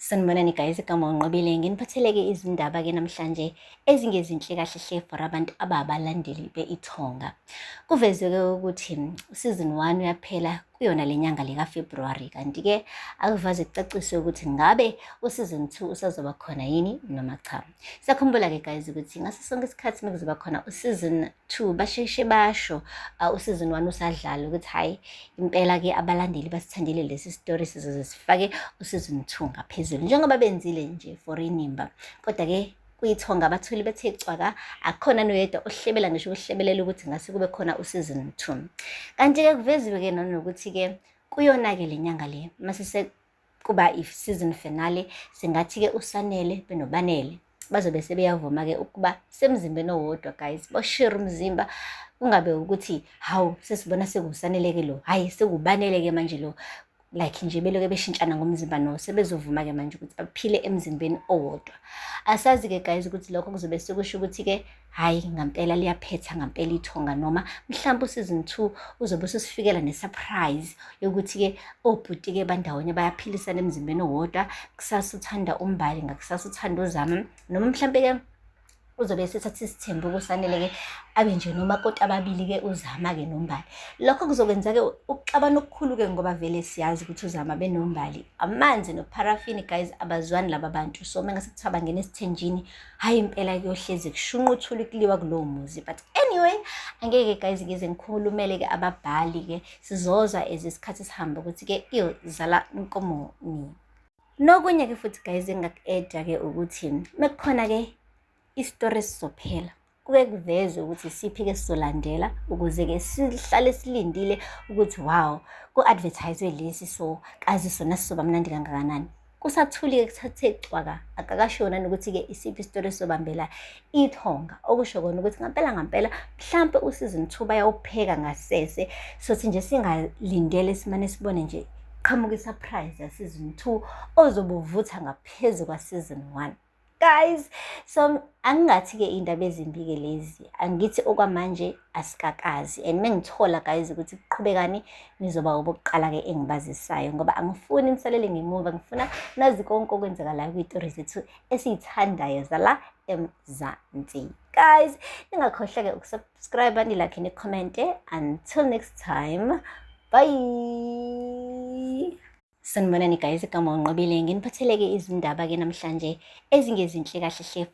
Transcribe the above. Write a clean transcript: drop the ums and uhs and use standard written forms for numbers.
Sanibonani guys, igama uNqobile. Nginiphathele-ke izindaba-ke namhlanje ezingezinhle kahle hle for abantu ababalandeli be-Ithonga. Kuvezwe-ke ukuthi season 1 uyaphela kuyona le nyanga le kaFebruary, kanti-ke akuvaze kucaciswe ukuthi ngabe useason 2 usazoba khona yini noma cha. Siyakhumbula-ke guys ukuthi ngaso sonke isikhathi uma kuzoba khona useason 2 basheshe basho useason 1 usadlala ukuthi hhayi impela-ke abalandeli basithandile lesi story, sizoze sifake useason 2 ngaphezulu njengoba benzile nje for iNimba. Kodwa-ke kuyithonga abathuli bethe cwaka, akukhona noyedwa ohlebela ngisho ukuhlebelela ukuthi ngase kube khona useason 2. Kanti-ke kuveziwe-ke nanokuthi-ke kuyona-ke le nyanga le mase kuba i-season finale, singathi-ke uSanele benoBanele bazobe sebeyavuma-ke ukuba semzimbeni owodwa guys, boshare umzimba, kungabe ukuthi hawu sesibona sekusanele-ke lo, hhayi sekubanele-ke manje lo, like nje beloke beshintshana ngomzimba, no sebezovuma-ke manje ukuthi baphile emzimbeni owodwa. Asazi-ke guys ukuthi lokho kuzobe sekusho ukuthi-ke hhayi ngampela liyaphetha ngampela ithonga, noma mhlawumbe useason 2 uzobe ususifikela ne-surprise yokuthi-ke obhuti-ke bandawonye bayaphilisana emzimbeni owodwa, kusasa uthanda uMbali, ngakusasa uthanda uZama, noma mhlampe-ke uzobe esethatha isithembu kuSanele-ke abe nje nomakoti ababili-ke uZama-ke noMbali. Lokho kuzokwenza-ke ukuxabana okukhulu-ke ngoba vele siyazi ukuthi uZama benoMbali amanzi nopharafini guys, abazwani laba bantu. So uma ngase kuthiwa bangena esithenjini, hhayi impela kuyohlezi kushunqa uthuli kuliwa kulowo muzi. But anyway, angeke guys ngize ngikhulumele-ke ababhali-ke, sizozwa as isikhathi sihamba ukuthi-ke iyozala nkomoni. Nokunye-ke futhi guys engingaku-add-a-ke ukuthi mekukhona-ke isitori esizophela, kuke kuvezwe ukuthi isiphi-ke sizolandela ukuze-ke sihlale silindile ukuthi wow, ku-advertise-we lesi, so kazi sona sizoba mnandi kangakanani. Kusathuli-ke kuthathe cwaka, akakashiwo nanokuthi-ke isiphi isitori esizobambela ithonga, okusho kona ukuthi ngampela ngampela mhlampe useason 2 bayawupheka ngasese, sothi nje singalindele simane sibone nje qhamuka i-surprise ya season 2 ozobe uvutha ngaphezu kwa season 1 guys. So angingathi-ke iy'ndaba ezimbi-ke lezi, angithi okwamanje asikakazi, and mengithola guys ukuthi kuqhubekani nizoba obokuqala-ke engibazisayo, ngoba angifuni nisalele ngemuva, ngifuna nazi konke okwenzakalayo kwiy'tori zethu esiy'thandayo zala eMzansi guys. Ningakhohlwa-ke ukusubscribe, nilike, nikhomente. Until next time, bye. Sanibonani guys, igama uNqobile. Nginiphathele-ke izindaba-ke namhlanje ezingezinhle kahle hle.